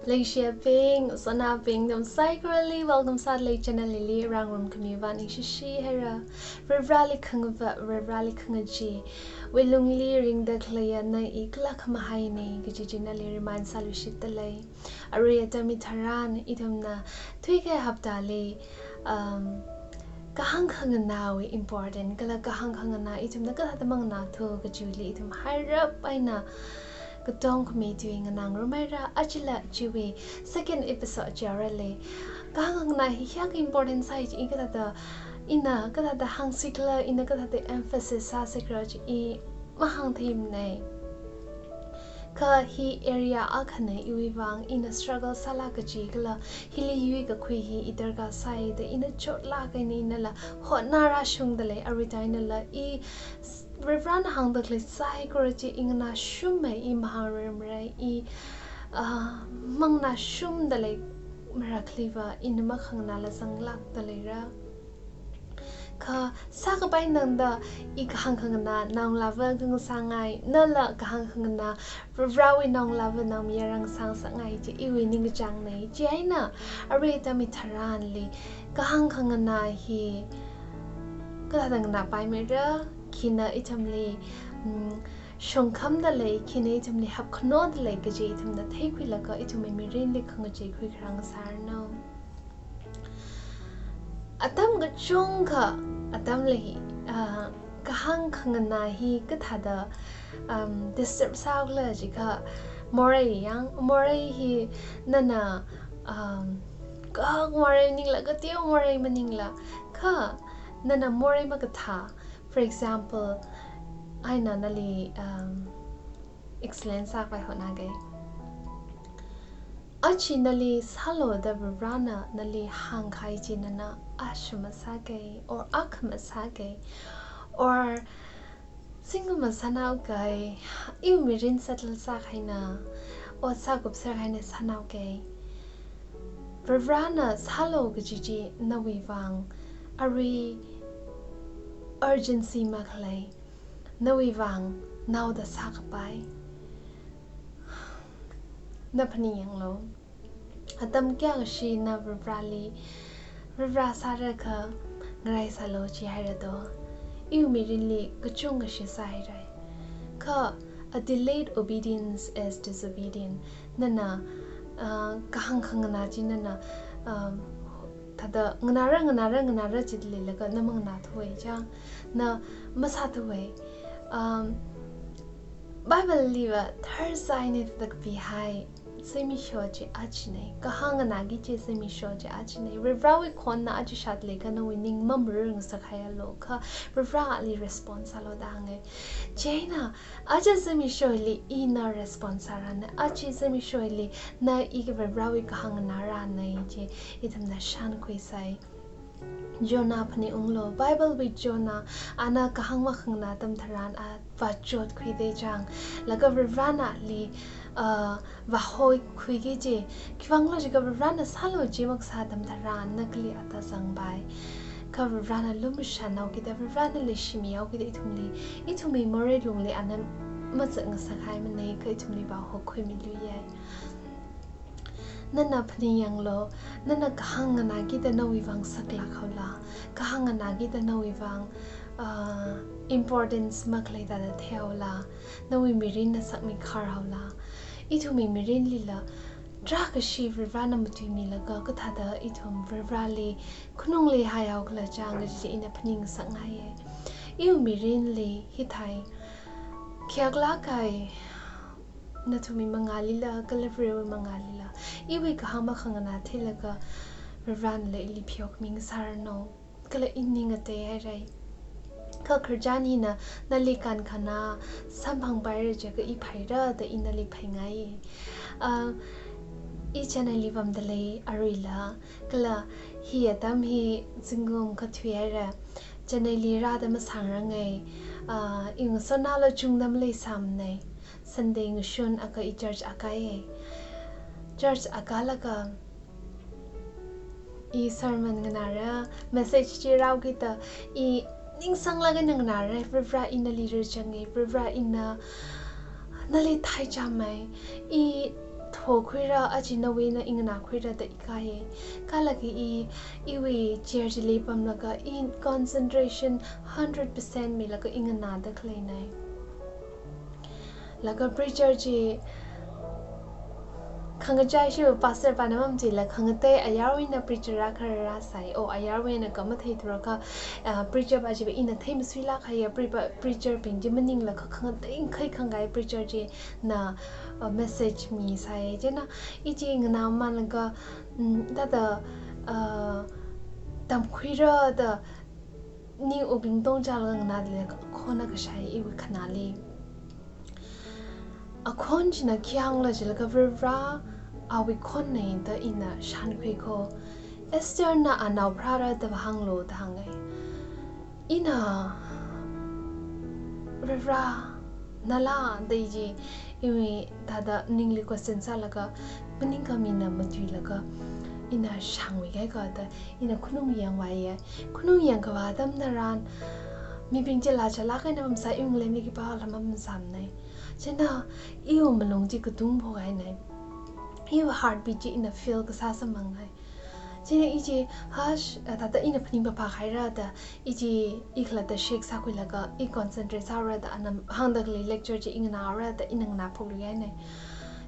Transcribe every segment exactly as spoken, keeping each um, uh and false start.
Leishiyabing, sonabing, nathum saikorali welcome sālei channel hili. Rāngarum khami vāng ningshishi haira. Varivarali khangavā, Varivarali khangachee, wuilungli ringda khaleiya na i kala khamahaina kaji chi nali remind sāluishitdalei. Arui atam hitharan ithumna thuikahai haptali, um, kahāng khanganāwui important kala kahāng khanganā ithumna kathāda manganāthu kajiwuili ithum hairap eina katong khami tui nganāngarum haira. Achila chiwui second episode chi yaoralei. Kahāng khanganā hi hiyākha important sāi chi i kathāda, ina kathāda hāngsi khala, ina kathāda emphasis sāsi khala chi i mahāngtheimanei. Kha hi area akhana iwui vāng, ina struggle sālāk kaji kala hili yuikakhui hi i darkar sāi da ina chotlāk eina inala hotnā rāshungdalei. Arui thā inala i s-, Varivarana hāngda khalei saikora chi i nganāshungmei, i mahāngrarmara, i, ah, manganāshungdalei. Marakhaliva ina makhanganāla zanglākda leira. Kha sākapai tangda i kahāng khanganā naongalāva ngasāngai, nala kahāng khanganā Varivarawui naongalāva naomayara ngasāngasakngai chi iwui ningkachāngnei. Chieina arui atam hitharanli kahāng khanganā hi kathāda nganāpaimeira, khina ithumli, mm, shongkhamdalei, khina ithumli hapkhanoda lei kaji ithumna theikhuilaga ithumwui mirinli khangachei khuikharā ngasāranu. Atam kachungkha atamli, ah, kahāng khanganā hi kathāda, um, disturb sākhala jiakha, morei yang, morei hi nana, um, kahak morei maningla, kateo morei maningla, kha nana morei makathā, for example, eina nali, um, explain sākhavai hotnāga. Aja nali sālu da Varivarana nali hāngkahai chi nana ashama sāga, or akhama sāga, or zingkum masānaoga, iwui mirin settle sākahaina, ot sākupserkahaina sānaoga. Varivarana sālu kaji chi nawui vāng arui urgency makhalei, nawui vāng naoda sākapai. Na phaning yanglu. Atam kayākha shi na Varivarali, Varivara sārakha ngarai sālu jihaira do. Iwui mirinli kachungkha shi sāhairai. Kha a delayed obedience is disobedience. Nana, ah, kahāng khanganā chi nana, um, thāda nganāra, nganāra, nganāra chili laga na manganāthuwa chang, na masāthuwa. Um, Bible liva tharzai eina thāda kapihai, zimiksho chi ajinei, kahāng nganāki kaji zimiksho chi ajinei. Varivarawui khon na aja shat leiakha nawui ning mamarur ngasakhaialu, kha Varivarali respond sālu da hānga. Chieina aja zimiksholi ina respond sārana, aja zimiksholi na i Varivarawui kahāng nganārana chi ithumna shānkhuisai. Jonah phaningunglu, Bible wui Jonah, ana kahāng makhanganā atam tharan a vāchotkhuida chang, laga Varivarana ali, ah, vāhokhuiki kaji, khiwuivang lo jiakha Varivarana sālu chi makasā atam tharan na kali ata zangpai. Kha Varivarana lumashanhaokida, Varivarana leishimihaokida ithumli, ithumwui morei lungli ana mazatngasakhaimanei, kha ithumli vāhokhuimiluiyai. Nana phaning yanglu, nana kahāng nganākida nawui vāng saklāk haola, kahāng nganākida nawui vāng, ah, importance makhalei thāda theihaola, nawui mirinna sakmikhar haola. Ithumwui mirinlila tarākha shi Varivarana matuimilaga kathāda ithum Varivarali khanungli haihao khala chang kaji ina phaningsakngaiya. Iwui mirinli hithāi, khayāklāk kahai nathumwui mangālila, kala Varewui mangālila, iwui kahāng makhanganā theilaga Varivarana ili phayokmi ngasāranu, kala i ning ngatei hairai. Kha khararchan hina nali kankhana samphangpaira jiakha i phaira da i nali phaingai. Ah, i Chennai li pamdalei aruila, kala hi atam hi zingkum kathui haira. Chennai li rāda masāngaranga. Ah, i ngasotnaolu chungda maleisāmanei. Sunday ngashun akha i church akaiya. Church akālaga i sermon nganāra, message chi rāhaokida i ningsanglaga nganāra, Varivara ina nali rarchanga, Varivara ina nali theichāmei, i Hokhuira, aja nawui eina i nganākhuira da i kahai. Kala khi i, iwui chair chili pamlaga i concentration hundred percent milaga i nganāda khaleina. Laga preacher chi khangachei shi pastor pana mamchila khangatei ayarwui eina preacher rākharā sai. O ayarwui eina kha matheithura kha, ah, preacher pa chiva ina theimasuilāk kahai pre-, preacher bing chi maningla kha khangatei khai khangai preacher china, ah, message misai. Chieina i chi nganāmānlaga, mm, thāda, ah, tamkhuira da ning wuklung tongchālaga nganāda leilaga akhon akha shāi iwui khanāli. Akhon china khi hāngla jilaga Varivarā awui khonna da ina shānkhui kho. Estherna anao pharāra da vāhānglu da hānga. Ina Varivarā nala da i chi iwui thāda ningli question sālaga maningkha mina matuilaga ina shāngmi kahai kha da ina khanung yangvāya. Khanung yangkavā atam tharan mibing chila chalāk eina pamsai, iwui ngalemli khipākhala mapamsāmana. Chieina iwui malung chi katung phokahaina. Iwui heartbeat chi ina feel kasā samphangai. Chieina i chi, hush, ah, thāda ina phaning papa khaira da, i chi, i khalatta shake sākhuilaga, i concentrate sāra da, ana hāngda khalei lecture chi i nganāra da, ina nganāphokluihaina.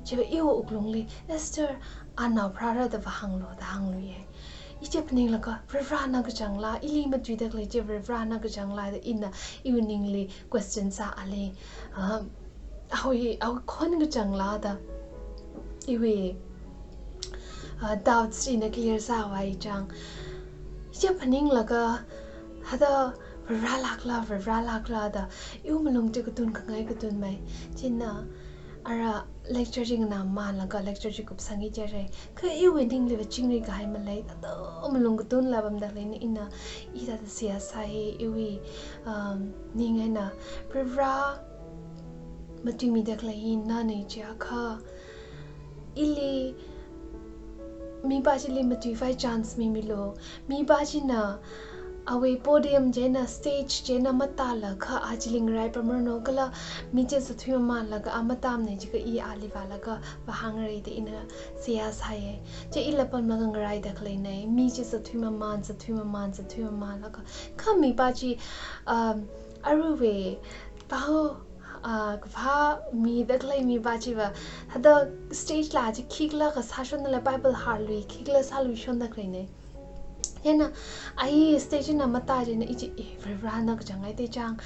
Chiva iwui wuklungli, Esther, anao pharāra da vāhānglu da hāngluiya. I chi phaninglaga, Varivarā na kachangla, ili matuida khalei chi Varivarā na kachangla da ina iwui ningli question sā ali, ah, awui, awui khon kachangla da iwui, ah, doubts chi ina clear sāvai chang. I chi phaninglaga, thāda Varivarā lākla, Varivarā lākla da iwui malung chi katun khangai katunmei. Chieina ara lecture chi nganāmānlaga lecture chi kupsang i jare. Kha iwui ningli va chingri kahai malei, thāda malung katunla pamda khaleina ina, i thāda seihā sāi iwui, um, ning eina, Varivarā matuimida khalei hi nana chiakha, ili mipā chili matuivai chance mimilu. Mipā china awui podium chieina, stage chieina matālaga a chili ngarai pamranu kala mi chi zatthui mamānlaga a matāmana jiakha i ali vālaga vāhāngra da ina seihā sāya. Chi ila pamlaga ngaraida khaleina, mi chi zatthui mamān, zatthui mamān, zatthui mamānlaga. Kha mipā chi, um, aruiwui pao, ah, kaphā mida khalei mipā chiva, thāda stage la chi khikhala kasā shonda lei, Bible hārlui khikhala sālui shonda khaleina. Chieina, ai stage eina matā chieina i chi, eh, Varivarā na kachangai te chang,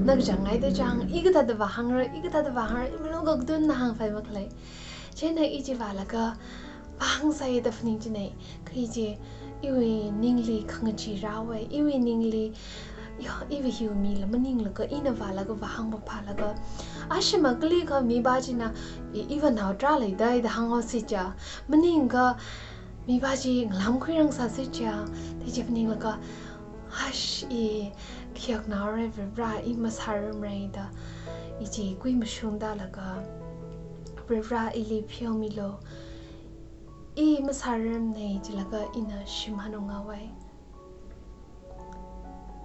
na kachangai te chang, i kathāda vāhāngra, i kathāda vāhāngra, i malung katunna hāngpai makhalei. Chieina i chi vālaga, vāhāngsai da phaningchinai, kha i chi, iwui ningli khangachee rāvai, iwui ningli, yo, iva hiwui mila maninglaga, ina vālaga vāhāng papālaga. Ashima kalikha mipā china, i, iva nao tarā leidai da hānghaosi cha, maningakha, mipā chi ngalāmkhuirang sāsi cha, da chi phaninglaga, hush, i khayāknaora Varivarā, i masārarmara da, i chi kui mashung tālaga, Varivarā ili pheomilu, i masārarmana jilaga ina shim hanung ngavai.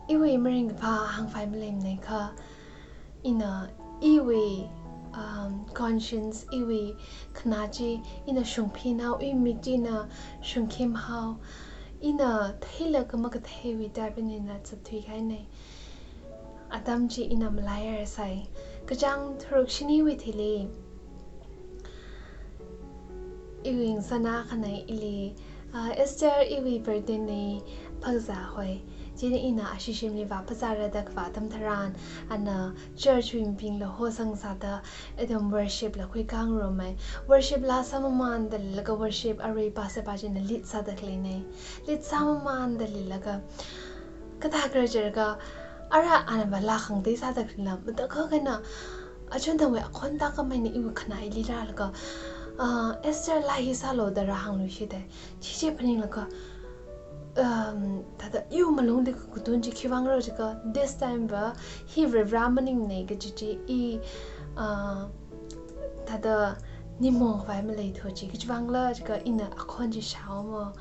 Iwui maringkaphā hāngpai maleimanei kha, ina iwui, um, conscience, iwui khanā chi ina shungphinhao, iwui mik chi ina shungkhimhao, ina theilaga makatheiwui type eina ina zatthui kahainei. Atam chi ina malairasai. Kachāng tharuk shiniwui thili, iwui ngasāna akhana ili, ah, Esther, iwui birthday nei, phākazā hoi. Chieina ina ashi shimli vāphāzāra da kavā atam tharan, ana church wui mibingla hosangsāda, ithum worship la khuikāngarumei. Worship la sāmamānda leilaga worship arui pastor pa china lead sāda khaleinei. Lead sāmamānda leilaga, kathā kharā jiakha, ara anava la khangatei sāda khaleila, matakhak eina, achon tangwui akhon tākam eina iwui khanā ili rālaga, ah, Esther la hi sālu da rāhāngluishitei. Chi chi phaninglaga, um, thāda iwui malungli kakatun chi khiwuivang ro jiakha, this time va hi Varivarā maningmanei kaji chi i, ah, thāda nimong khavai maleithu chi, khiwuivangla jiakha ina akhon chi shāhaomo.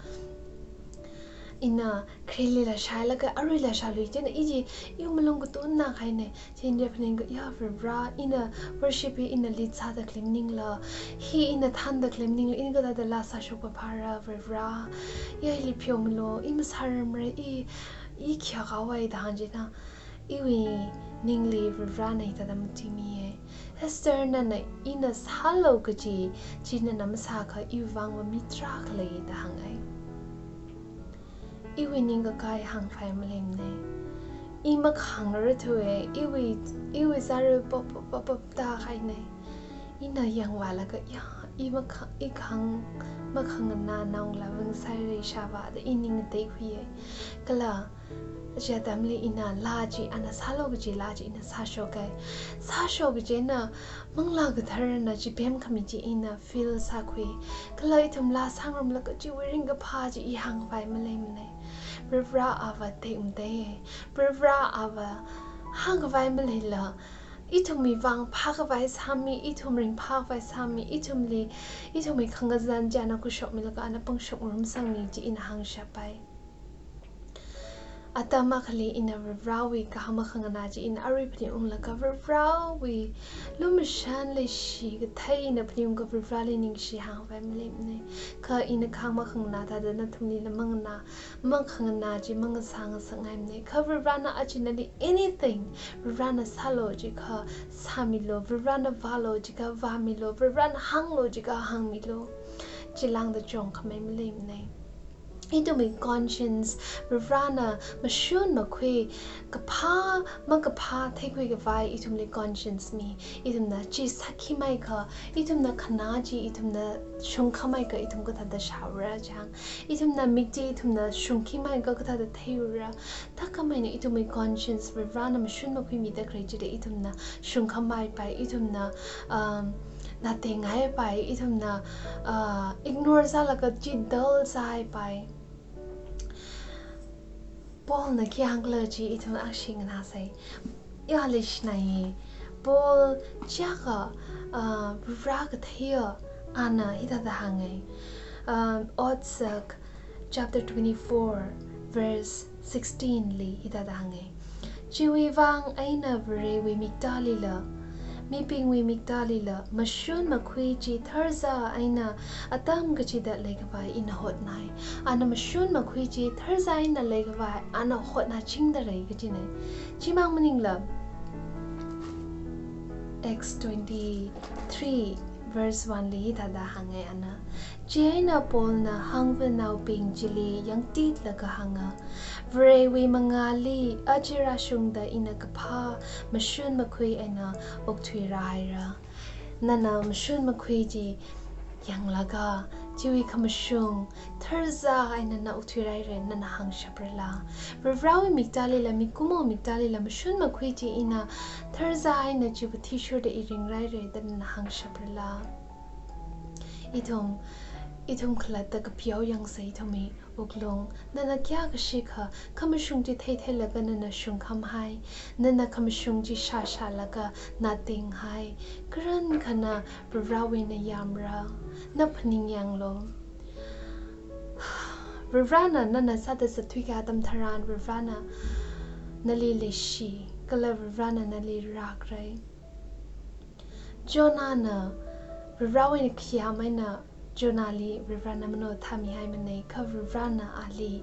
Ina khalila shailaga aruila shalui chieina i chi iwui malung katonna kahaina. Chieina phaningakha, ya Varivara, ina worship hi ina lead sāda khalei maningla, hi ina thānda khalei maningla, ina kathāda laa sāshokpa phāra Varivara. Ya hili pheomilu, i masārarmara, i, i khayākhavai da hāng chieina, iwui ningli Varivarana hithāda matuimiya. Esther, nana ina sālu kaji chi nana masāakha iwui vangva mi tarākha lei da hānga. Iwui ningkakā hāngkhavai maleimana. I makhāngrarthuwa, iwui, iwui zāra pop, pop, pop, pop da kahaina. Ina yangvālaga, ya, i makha-, i khang-, makhanganā naongalāva ngasāhaira ishāvā da i ning ngateikhuiya. Kala, chi atamli ina laa chi, ana sālu kaji laa chi ina sāshoka. Sāshok chieina Manglā Katharana chipemkhami chi ina feel sākhui. Kala ithum laa sāngarumlaga chiwui ringkaphā chi i hāngkhavai maleimana. Varivara ava tekmateiya. Varivara ava hāngkhavai maleila, ithumwui vang phākhavai sāmi, ithum ringphākhavai sāmi, ithumli, ithumwui khangazan chi ana khuishokmilaga ana pangshap ngarumsangmi chi ina hāngshappai. Atam akhali ina Varivarawui kahāng makhanganā chi ina arui phaningunglaga Varivarawui lumashan leishi kathei ina phaningunglaga Varivarali ningshi hāngkhavai maleimana. Kha ina kahāng makhanganā thāda nathumlila manganā, makhanganā chi mangasā ngasakngaimana. Kha Varivarana aja nali anything, Varivarana sālu jiakha sāmilu, Varivarana vālu jiakha vāmilu, Varivarana hānglu jiakha hāngmilu. Chi lāngda chongkhamei maleimana. Ithumwui conscience, Varivarana mashun makhui, kaphā, makaphā theikhuikhavai ithumli conscience mi. Ithumna chi sākhameiakha, ithumna khanā chi, ithumna shungkhameiakha, ithum kathāda shāra chang. Ithumna mik chi, ithumna shungkhameiakha kathāda theira. Thākhameina ithumwui conscience, Varivarana mashun makhuimida khalei chili ithumna shungkhameipai, ithumna, um, natingaipai, ithumna, uh, ignore sālaga chi dull sāhaipai. Paulna khi hāngkhala chi ithum akhashi nganāsei. Ya leishinai. Paul chiakha, uh, Varivara katheiya ana hithāda hānga. Um, Otsak chapter twenty-four, verse sixteen li hithāda hānga. Chiwui vang eina Varewui miktālila, mibingwui miktālila, mashun makhui chi tharzā eina atam kachida leikhavai ina hotnai. Ana mashun makhui chi tharzā eina leikhavai ana hotnachingda lei kajina. Chimang maningla, Acts twenty-three verse one li hithāda hānga ana. Chieina Paulna hangvanaobing chili yangtitlaga hānga, Varewui mangāli aja rāshungda ina kaphā mashun makhui eina okthuirāhaira. Nana mashun makhui chi yanglaga, chiwui khamashung tharzā eina na okthuirāhaira, nana hāngshaprala? Varivarawui miktālila, mikumowui miktālila mashun makhui chi ina tharzā eina chiwui athishurda i ringrāhaira da nana hāngshaprala? Ithum, ithum khalatta kapeo yangsei ithumwui wuklung. Nana kayākha shikha, khamashung chi theitheilaga nana shungkhamhai, nana khamashung chi shāshālaga natinghai, karankha na Varivarawui nayamra, na phaningyanglu. Varivarana nana sāda zatthuikahai atam tharan Varivarana nali leishi, kala Varivarana nali rākrai. Jonahna, Varivarawui khayam eina Jonahli Varivarana manothāmihaimana, kha Varivarana ali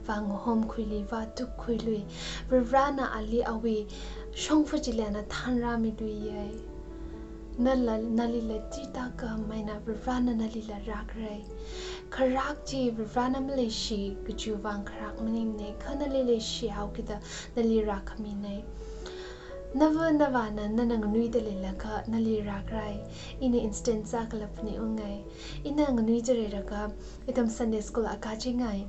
vāngahomkhuilui, vātukkhuilui, Varivarana ali awui shongfa chili ana thānrāmiluiya. Nala, nalila chithākha maina Varivarana nalila rākrai. Kharak chi Varivarana maleishi kajiwui vang kharak maningmana, kha nali leishihaokida nali rākhamina. Nava navāna nana nganuida leilakha nali rākrai. Ina instance akhala phaningungai. Ina nganuida leilakha, ithum Sunday school akā chingai.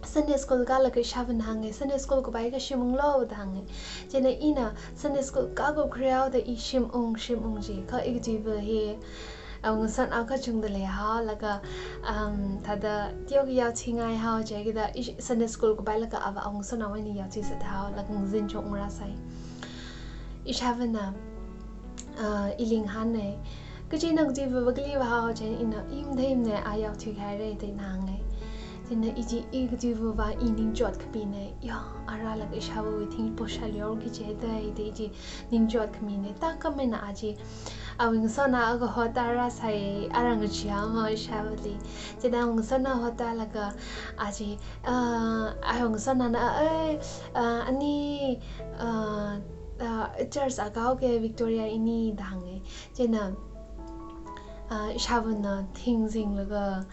Sunday school kālaga ishāvāna hānga, Sunday school kapaikha shim unglu da hānga. Chieina ina Sunday school kākakhui haoda i shim ung, shim ung ji. Kha i katipa hi, awungasotnao kachungda leihaolaga, um, thāda teokha yaothuingaihao, chieina kida i Sunday school kapailaga ava awungasotnao eina yaothuisāthaolaga ngazin chok ngarāsai. Ishāvāna, uh, ili ngahāna, kachi nang katipa va kali vāhao, chieina ina, i matheimana, a yaothuihaira da ina hānga. Chieina i chi i katuivawui vang i ningchot khamina. Ya, arālaga ishāvawui thing posha lior ki chida, da i chi ningchot khamina. Thākhameina a chi awui ngasotna akha hotā rāsai, arā ngacheeya ma ishāvali. Chieina awui ngasotna hotā laga a chi, ah, awui ngasotnana, eh, ah, ani, ah, ah, church akha haoki Victoria ini da hānga. Chieina, ah, ishāvana thingzinglaga,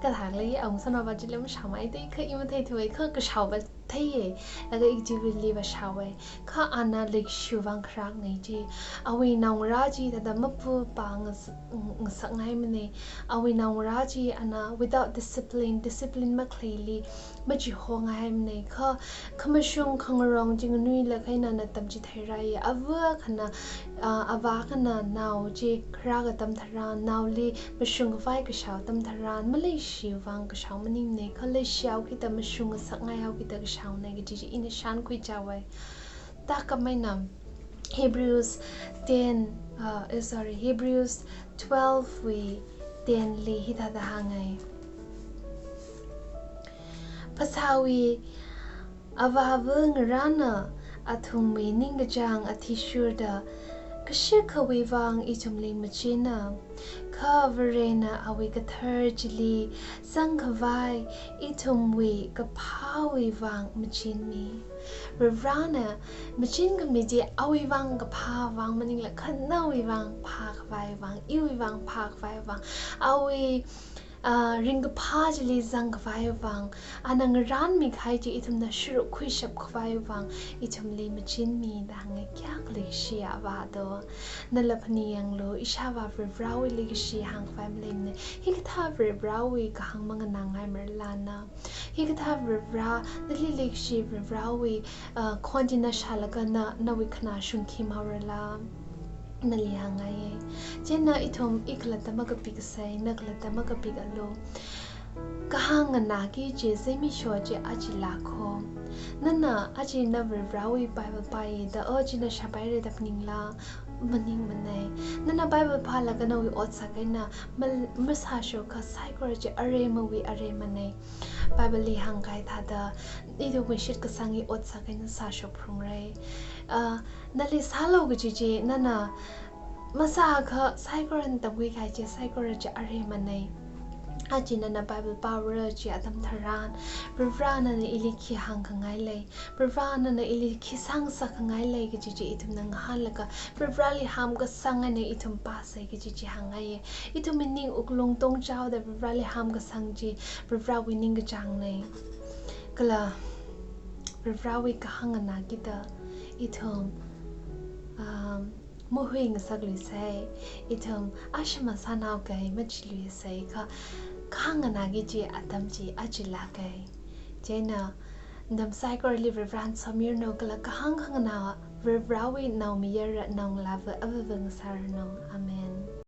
kathālei awui ngasotnava chili mashāmei da, kha i matheithuwa, kha kashaova theiya, laga i chiwuili vāshaowa. Kha ana leikashiwui vang kharakna chi. Awui naongarā chi thāda mapapa ngas-, ngasakngaimana. Awui naongarā chi ana without discipline, discipline makhaleili machihongaimana. Kha khamashung khangarong chi nganuilakha eina ana tamchitheirāya. Ava akhana, ah, avā akhana nao chi kharā katam tharan, naoli mashungkhavai kashao atam tharan, maleishiwui vang kashao maningmana, kha leishihaokida, mashung ngasakngaihaokida kashaona kaji chi ina shānkhui chaowa. Thākhameina Hebrews ten, uh, eh, sorry, Hebrews twelve wui ten li hithāda hānga. Phasāwui avāva ngarāna athumwui ningkachāng athishurda kashikhawui vang ithumli machinna, kha Varena awui kathar chili zangkhavai ithumwui kaphāwui vang machinmi. Varivarana machinkhami chi awui vang kaphā vang maningla kha nawui vang phākhavai vang, iwui vang phākhavai vang, awui, ah, ringkaphā chili zangkhavai vang, ana ngarānmikahai chi ithumna sharuk khuishapkhavai vang ithumli machinmi da hānga. Kayākha leikashiya avā do. Nala phaningyanglu, ishāvā Varivarawui leikashi hāngkhavai maleimana. Hikathā Varivarawui kahāng manganāngaimarala na? Hikathā Varivara, nali leikashi Varivarawui, ah, khon chi na shālaga na, nawui khanā shungkhim haorala? Nali hāngngaiya. Chieina ithum i khalatta makapikasei, na khalatta makapikalu. Kahāng nganāki kaji zimiksho chi achila kho. Nana aja na Varivarawui Bible pāya da, o chi na shāpaira da phaningla? Maningmana. Nana Bible phālaga nawui otsak eina mal-, masāshokha saikora chi aremawui aremana. Bible li hāngkahai thāda, ithumwui shitkasangwui otsak eina sāshokphungra. Ah, nali sālu kaji chi nana masākha saikorana tamkhuikahai chi saikora chi aremana. Aja nana Bible pāra chi atam tharan, Varivara nana ili khi hāngkhangai lei, Varivara nana ili khi sāngasakngai lei kaji chi ithumna ngahānlaga, Varivarali hamkasang eina ithum pāsei kaji chi hāngngaiya. Ithumwui ning wuklung tongchaoda Varivarali hamkasang chi Varivarawui ningkachāngna. Kala Varivarawui kahāng nganākida ithum, um, mahuingasakluisei, ithum ashama sānao kahai machiluisei, kha kahāng nganāki kaji atam chi achila kha. Chieina nathum saikorali Varivarana somiranu kala kahāng khanganā Varivarawui naomayara naongalāva avāva ngasāranu. Amen.